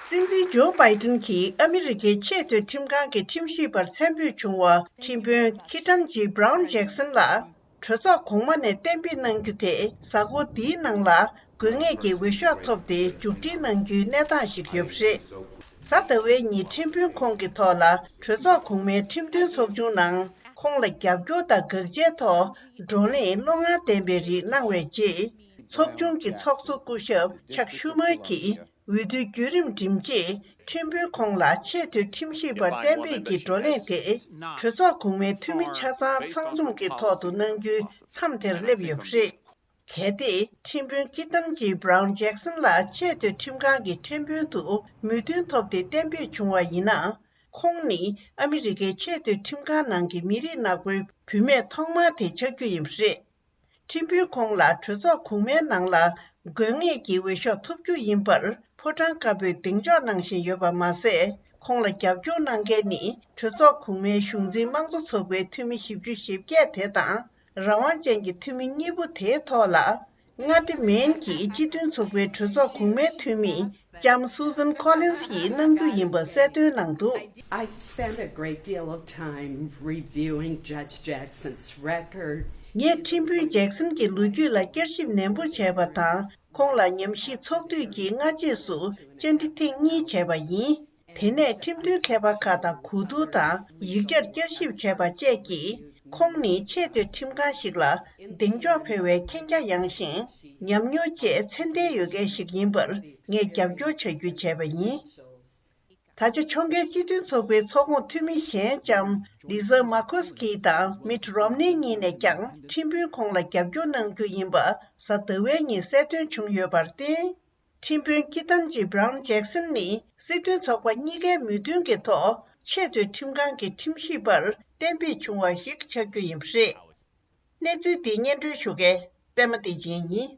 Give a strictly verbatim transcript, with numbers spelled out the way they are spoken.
སྲིད་འཛིན་ཇོ་བྷའི་ཏིན་གྱིས་ཨ་མི་རི་ཀའི་ཆེས་མཐོའི་ཁྲིམས་ཁང་གི་ཁྲིམས་ཞིབ་པར་མཚན་འབོད་བྱུང་བ་ཁྲིམས་དཔོན་ཁི་ཏན་ཇི་བྷ་རའུན་ཇེག་སན་ལ་གྲོས་ཚོགས་གོང་མ་ནས་གཏན་འབེབས་གནང་རྒྱུ་དེ་གཟའ་འཁོར་འདིའི་ནང་ལ་དགོས་ངེས་ཀྱི་འོས་ཤོག་ཐོབ་སྟེ་མཇུག་སྒྲིལ་གནང་རྒྱུའི་གནས་སྟངས་ཤིག་ཡོད་པ་རེད། གཟའ་ཟླ་བའི་ཉིན་ཁྲིམས་དཔོན་ཁོང་གི་ཐོག་ལ་གྲོས་ཚོགས་གོང་མའི་ཁྲིམས་མཐུན་ཚོགས་ཆུང་ནང་ཁོང་ལ་རྒྱབ་སྐྱོར་དང་དགག་བྱའི་ཐོག་བགྲོ་གླེང་བློ་ངར་ལྡན་པའི་རིགས་གནང་བའི་རྗེས། ཚོགས་ཆུང་གི་ཚོགས་གཙོ་སྐུ་ཞབས་ཆག་ཤུ་མར་གྱིས་འོས་བསྡུའི་བརྒྱུད་རིམ་འགྲིམས་རྗེས། ཁྲིམས་དཔོན་ཁོང་ལ་ཆེས་མཐོའི་ཁྲིམས་ཞིབ་པར་གཏན་འབེབས་ཀྱི་བགྲོ་གླེང་དེ་གྲོས་ཚོགས་གོང་མའི་འཐུས་མི་ཆ་ཚང་ཚང་འཛོམས་ཀྱི་ཐོག་ཏུ་གནང་རྒྱུའི་མཚམས་དེར་སླེབས་ཡོད་པ་རེད། གལ་ཏེ་ཁྲིམས་དཔོན་ཀི་ཏན་ཇི་བྷ་རའུན་ཇེག་སན་ལ་ཆེས་མཐོའི་ཁྲིམས་ཁང་གི་ཁྲིམས་དཔོན་དུ་མོས་མཐུན་ཐོབ་སྟེ་གཏན་འབེབས་བྱུང་བ་ཡིན་ན། ཁོང་ནི་ཨ་མི་རི་ཀའི་ཆེས་མཐོའི་ཁྲིམས་ཁང་ནང་གི་མི་རིགས་ནག་པོའི་བུད་མེད་ཐོག་མ་དེ་ཆགས་རྒྱུ་ཡིན་པ་རེད། ཁྲིམས་དཔོན་ཁོང་ལ་གྲོས་ཚོགས་གོང་མའི་ནང་ལ་དགོས་ངེས་ཀྱི་འོས་ཤོག་ཐོབ་རྒྱུ་ཡིན་པར་ཕོ་བྲང་དཀར་པོས་གདེང་འཇོག་གནང་བཞིན་ཡོད་པ་མ་ཟད། ཁོང་ལ་རྒྱབ་སྐྱོར་གནང་མཁན་ནི་གྲོས་ཚོགས་གོང་མའི་གཞུང་འཛིན་དམངས་གཙོ་ཚོགས་པའི་འཐུས་མི་བཞི་བཅུ་ཞེ་བརྒྱད་དེ་དང་། རང་དབང་ཅན་གྱི་འཐུས་མི་གཉིས་པོ་དེའི་ཐོག་ལ། མངའ་སྡེ་མེན་གྱི་སྤྱི་མཐུན་ཚོགས་པའི་གྲོས་ཚོགས་གོང་མའི་འཐུས་མི་ལྕམ་Susan Collins་ཡིས་གནང་རྒྱུ་ཡིན་པ་གསལ་སྟོན་གནང་འདུག། I spend a great deal of time reviewing Judge Jackson's record. ངས་ཁྲིམས་དཔོན་ཇེག་སན་གྱི་ལོ་རྒྱུས་ལ་བསྐྱར་ཞིབ་ནན་པོ་བྱས་པ་དང་། ཁོང་ལ་ཉམས་ཞིབ་ཚོགས་དུས་ཀྱི་སྔ་རྗེས་སུ་བཅར་འདྲི་ཐེངས་གཉིས་བྱས་པ་ཡིན། དེ་ནས་ཁྲིམས་མཐུན་མཁས་པ་ཁག་དང་གོ་བསྡུར་དང་ཡིག་ཆར་བསྐྱར་ཞིབ་བྱས་པ་བཅས་ཀྱིས། ཁོང་ནི་ཆེས་མཐོའི་ཁྲིམས་ཁང་ཞིག་ལ་གདེང་འཇོག་འཕེར་བའི་མཁྱེན་རྒྱ་ཡངས་ཤིང་། ཉམས་མྱོང་བཅས་ཚད་ལྡན་ཡོད་མཁན་ཞིག་ཡིན་པར་ངས་རྒྱབ་སྐྱོར་བྱ་རྒྱུ་བྱས་པ་ཡིན། ད་ཆ་ཕྱོགས་འགལ་སྤྱི་མཐུན་ཚོགས་པའི་ཚོགས་ཁོངས་འཐུས་མི་གཞན་ལྕམ་Lisa Murkowski་དང་Mitt Romney་གཉིས་ནས་ཀྱང་ཁྲིམས་དཔོན་ཁོང་ལ་རྒྱབ་སྐྱོར་གནང་རྒྱུ་ཡིན་པ་གཟའ་ཟླ་བའི་ཉིན་གསལ་སྟོན་བྱུང་ཡོད་པར་བརྟེན། ཁྲིམས་དཔོན་ཀི་ཏན་ཇི་བྷ་རའུན་ཇེག་སན་ནི་སྲིད་དོན་ཚོགས་པ་གཉིས་ཀའི་མོས་མཐུན་གྱི་ཐོག་ཆེས་མཐོའི་ཁྲིམས་ཁང་གི་ཁྲིམས་ཞིབ་པར་གཏན་འབེབས་བྱུང་བ་ཞིག་ཆགས་རྒྱུ་ཡིན་པ་རེད། གནས་ཚུལ་འདི་སྙན་སྒྲོན་ཞུ་མཁན་པད་མ་བདེ་ཆེན་ཡིན།